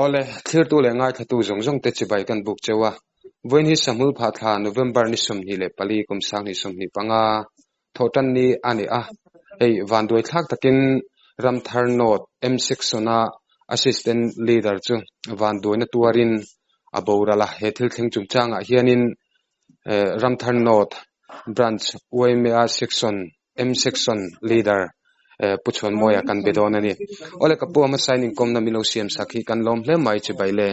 Awle, thlirtu leh ngaithlatu zawng zawng te chibai kan buk cheu a. Vawiin hi Sahmul phah thla November ni 24 kum 2025 thawhtan ni a ni a. Hei vanduai thlak takin Ramthar North M Section-a Assistant Leader chu vanduaina tuarin a boral a. He thil thleng chungchangah hianin Ramthar North Branch YMA Section M Section Leader Pu Chhuanmawia kan be dawn a ni. Awle ka pu a hmasa in inkawmna min lo siam sak hi kan lawm hle mai chibai le.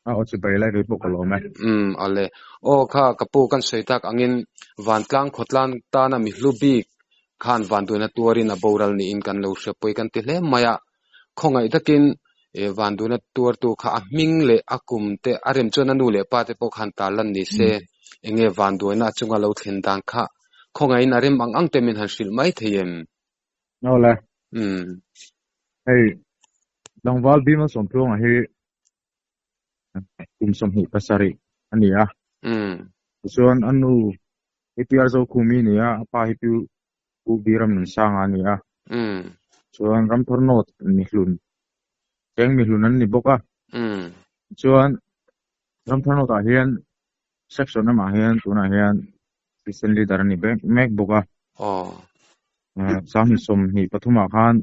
A aw chibai lai kei pawh ka lawm e. Umm awle. Aw kha ka pu kan sawi tak angin vantlang khawtlang tana mi hlu bik khan vanduaina tuarin a boral niin kan lo hria pawi kan ti hle mai a. Khawngaih takin vanduaina tuartu kha a hming leh a kum te a rem chuan a nu leh pa te pawh khan tarlan ni se enge vanduaina a chunga lo thlen dan kha Khawngaihin a rem ang ang te min han hrilh mai thei em? Awle. Hei, tlangval Bhima Sawmtluanga hi kum 27 a ni a. Tichuan a nu hi Pi Arzokhumi a ni a, a pa hi Pi Pu Biram Nunsanga a ni a. Chuan Ramthar North mihlun, cheng mihlun an ni bawk a. Chuan Ramthar North ah hian Section lamah hian tunah hian Assistant Leader a ni mek bawk a. 2023 ah khan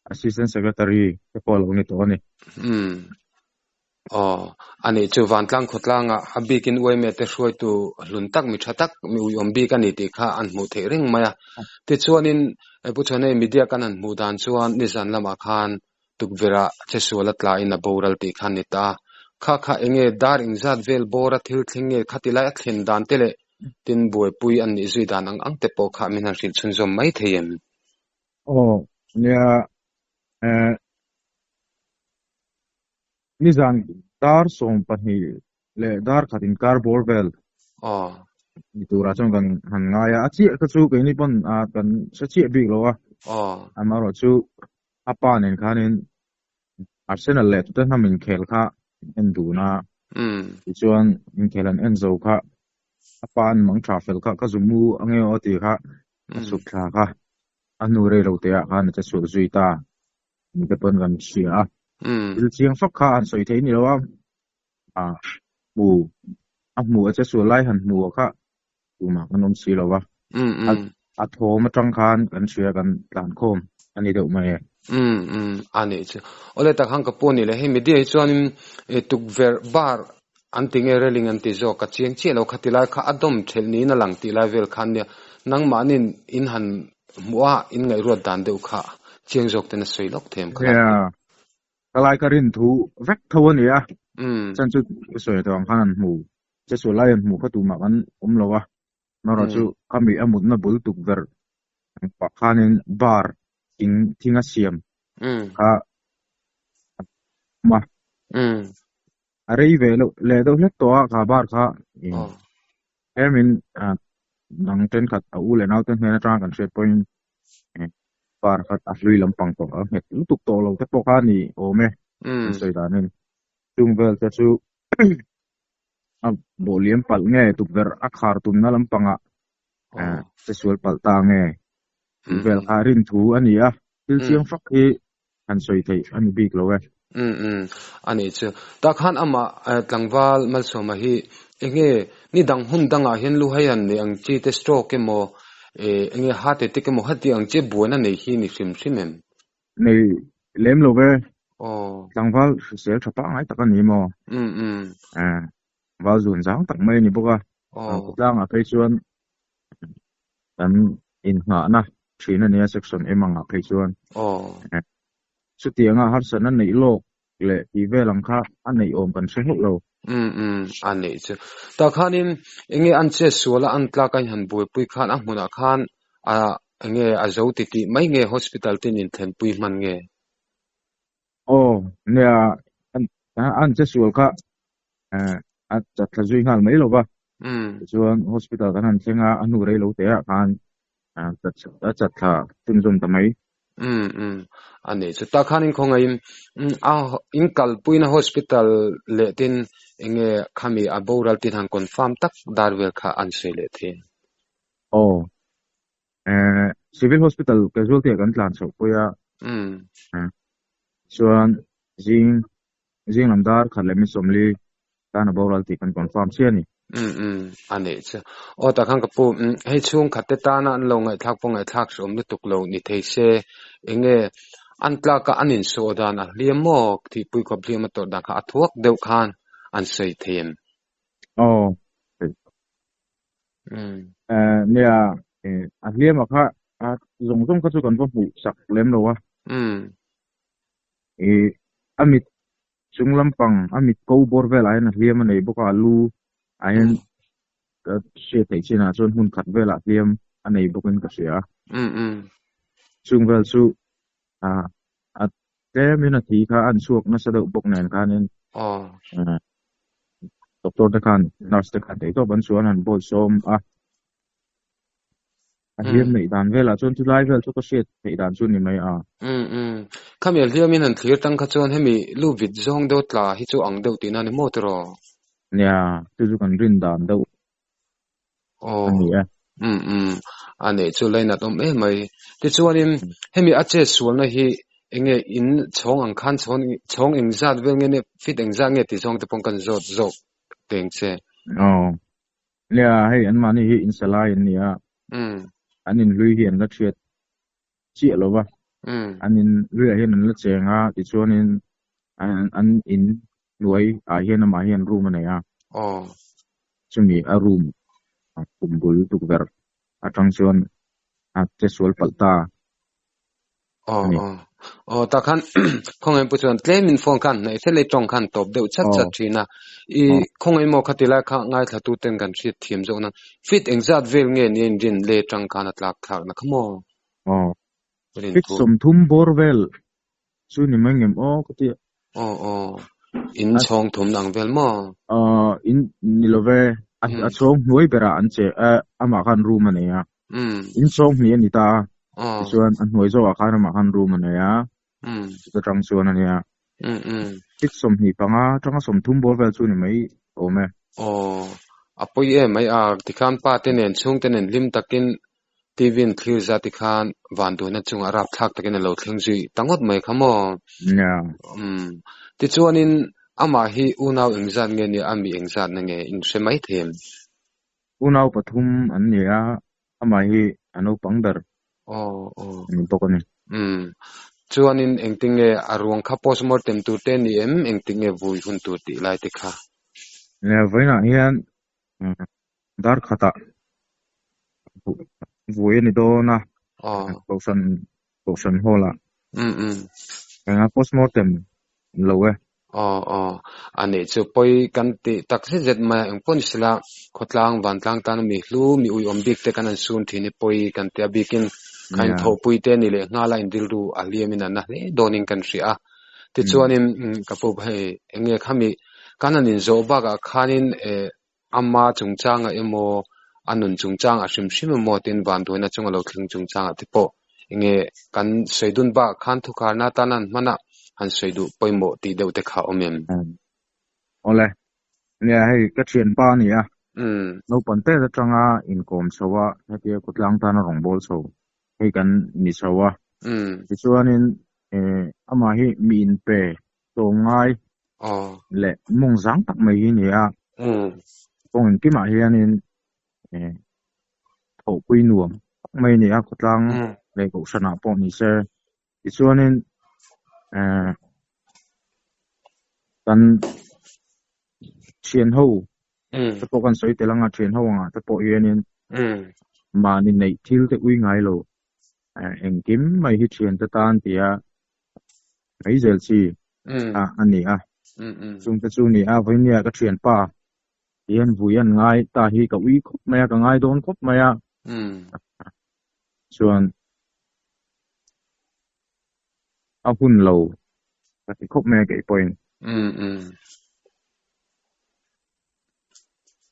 Assistant Secretary te pawh a lo ni tawh a ni. Aw, a nih chu Vantlang khawtlangah a bikin uaime te hruaitu hlun tak mi tha tak mi uiawm bik a ni tih kha an hmuh theih reng mai a. Tichuanin Pu Chhuanei media kan han hmuh dan chuan nizan lamah khan Tukverh ah chesual a tla in a boral tih kha a ni ta. Kha kha enge dar inzat vel bawr a thil thleng nge khati lai a thlen dan te leh tin buaipui an nih zui dan ang ang te pawh kha min han hrilh chhunzawm mai thei em? Aw, nia, eh, nizan dar 12 leh dar khat inkar bawr vel Aw. ni turah chuan kan han ngai a, a chiah kha chu keini pawn kan hre chiah bik lo a, Aw. amaherawhchu A pa nen khanin Arsenal leh Tottenham inkhel kha an en dun a, tichuan inkhel an en zo kha a pa an mang tha fel kha ka zu mu ange aw tih kha a chhuk thla kha a hnu rei lo teh ah khan a che chhuak zui ta ni te pawn kan hria a, thil chiang fak kha han sawi thei ni lo a, a hmu a hmu a che sual lai han hmu kha tumah kan awm si lo va, a thawm atang khan kan hria kan tlan khawm a ni deuh mai e. Umm umm a nih chu. Awle tak han ka pu a nih leh hei media hi chuanin tukverh bar an ti nge railing an ti zawk ka chiang chiah lo kha ti lai kha a dawm thelh niin a lang tih lai vel khan nia nangmahnin in han hmuh a in ngaihruat dan deuh kha chiang zawk ten a sawi lawk thei em kha lai. Nia ka lai ka rin thu vek tho a ni a, chan chu ka sawi tawh ang khan an hmu Che sual lai an hmuh kha tumah kan awm lo a, amaherawh chu ka mi a mutna bul tukverh pah khanin bar thing thing a siam kha a awm a. A rei ve loh leh deuh hlek tawh a kha bar kha hemin dang thenkhat a u leh naute hnen atanga kan hriat pawhin bar kha a hlui lampang tawh a nghet lutuk tawh lo te pawh kha a ni awm e an sawi danin chung vel te chu A bawhliam palh nge tukverh a khar tumna lampangah che sual palh ta nge tih vel kha rin thu a ni a, thil chiang fak hi han sawi theih a ni bik lo e. Umm umm a nih chu. Tah khan amah tlangval Malsawma hi enge ni dang hun dangah hian lu hei han nei ang chi te stroke emaw enge heart attack emaw heti ang chi buaina nei hi ni hrim hrim em? Nei lem lo ve. Aw. Tlangval hrisel tha pangngai tak a ni maw? Umm umm. Eh, val zun zang tak mai a ni bawk a. Aw. Khawtlangah phei chuan kan innghahna thin a nia section M angah phei chuan. Aw. Eh, chutianga harsatna neih lawk leh tih vel ang kha a neih awm kan hre hauh lo. Umm umm, a neih chu. Tah khanin enge an chet sual a an tlak a inhan buaipui khan a hmunah khan a enge a zo ti tih mai nge hospital tin inthlenpui hman nge? Aw, nia an che sual kha a chat thla zui nghal mai lo va. Tichuan hospital kan han thleng a, a hnu rei lo teh ah khan a chat thla chhunzawm ta mai. Umm umm a nih chu tak khan in khawngaihin a in kalpuina hospital leh tin enge khami a boral tin han confirm tak dar vel kha an sawi leh thei. Aw eh civil hospital casualty ah kan tlan chhoh pawih a. Umm. Chuan zing. Zing lam dar khat leh mi 40 tan a boral tih kan confirm chiah a ni. Um um a neih chu. Aw tak khan ka pu hei chhungkhat te tana an lo ngaihthlak pawh ngaihthlak hreawm lutuk lo ni thei se enge an tlaka an insawh dan a hliam maw thihpui khawp hliam a tawrh dan kha a thuak deuh khan an sawi thei em? Aw. Nia a hliam a kha a zawng zawng kha chu kan va hmuh sak lem lo a. A mit chung lampang a mit ko bawr velah hian a hliam a nei bawk a, a lu ah hian ka hriat theih chinah chuan hmun khat velah hliam a nei bawkin ka hria a. Chung vel chu a tlemin a thi kha a chhuak nasa deuh bawk nen khanin doctor te khan nurse te khan theihtawp an chuan an bawihsawm a. A hliam neih dan velah chuan chu lai vel chu ka hriat theih dan chu ni mai a. Um um. Khami a hliamin han thlir tang kha chuan hemi lu vit zawng deuh tla hi chu ang deuh tihna a ni maw tiraw? Nia, chu chu kan rin dan deuh a ni e. Um um. A neih chu lainat awm em mai. Tichuanin hemi a chet sualna hi enge in chhawng ang khan chhawng chhawng engzat vel nge fit engzat nge tih zawng te pawh kan zawt zawk teng che. Aw. Nia, hei anmahni hi in sa lai an ni a, an inhlui hi an la thiat chiah lo va, an inhluiah hian an la cheng a, tichuanin an in hnuai ah hian amah hian room a nei a, chumi a room khum bul tukverh atang chuan a che sual palh ta. Aw aw aw tak khan khawngaih pu chuan tlemin phone khan hnaih fel ei tawng khan tawp deuh chat chat thin a i khawngaih maw khati lai kha ngaithla tu ten kan hriat thiam zawk nan fit engzat vel nge ni a inrin le tang khan a tlak thlak na kha maw aw fit 30 bawr vel chu ni mai ngem aw ka ti aw aw in chhawng thum ang vel maw aw in ni love a chhawng hnuai berah an che amah khan room a nei a In chhawng hnih a ni ta a, tichuan a hnuai zawkah khan amah khan room a nei a, chuta tang chuan a nia. Fit 25 atanga 30 bawr vel chu ni mai awm e. Aw, a pawi em mai a, tikhan pa te nen chhungte nen hlim takin TV in thlir za tikhan vanduaina chungah rapthlak takin a lo thleng zui ta ngawt mai kha maw? Nia. Umm, tichuanin amah hi unau engzat nge nia, a mi engzatna nge in hre mai thei em? Unau pathum an ni a, amah hi a naupang ber a ni bawk a ni. Umm. Chuanin engtin nge a ruang kha postmortem tur te ni em? Engtin nge vui hun tur tih lai te kha? Nia, vawiinah hian dar khatah vui a ni dawn a, Kohhran Kohhran hall ah. Umm umm. Enga postmortem lo e. Aw aw. A nih chu pawi kan tih tak zet zet mai a, engpawh ni sela khawtlang vantlang tana mi hlu mi uiawm bik te kan han sun thin hi pawi kan ti a bikin kha in thawhpui te ni leh nghal a in rilru a hliam in a na hle dawnin kan hria a. Tichuanin ka pu hei enge khami kan han inzawh bakah khanin eh Ama chungchangah emaw, a nun chungchangah hrim hrim emaw tin vanduaina chunga lo thleng chungchangah te pawh enge kan sawi dun bakah khan thukharna atana an hman a, han sawi duh pawimawh tih deuh te kha a awm em? Awle, nia hei ka thianpa a ni a, naupang tet atanga inkawm chho a, hetia khawtlang tana rawngbâwl chho hei kan ni chho a, tichuanin amah hi mi inpe tlawmngai leh mawng zang tak mai hi a ni a. Kawng engkimah hianin thawhpui nuam tak mai a ni a, khawtlang leh kohhranah pawh ni se. Tichuanin kan thianho te pawh kan sawi tel ang a, thianho angah te pawh hianin mahni neih thil te ui ngai lo engkim mai hi thiante tan tia mai zel chi a ni a. Chungte chu ni a, vawinia ka thianpa hian vui an ngai ta hi ka ui khawp mai a, ka ngai dawn khawp mai a. Chuan a hun lo ka ti khawp mai a kei pawhin.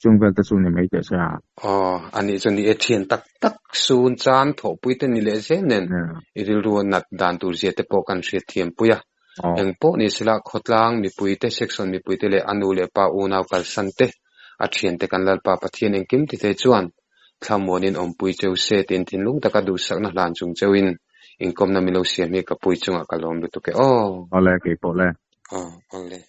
Chung vel te chu ni mai teh se a. Aw, a nih chu ni e, thian tak tak sun chan thawhpui te ni leh zel nen i rilru a nat dan tur zia te pawh kan hriat thiam pui a. Eng pawh ni sela khawtlang mipui te, section mipui te leh a nu leh pa unau kalsan te, a thian te kan Lalpa Pathian engkim ti thei chuan thlamuanin awmpui cheu se tiin thinlung taka duhsakna hlan chung cheuin inkawmna milo siam hi ka pui chungah ka lawm lutuk e aw. Awle, keipawh le. Aw, awle.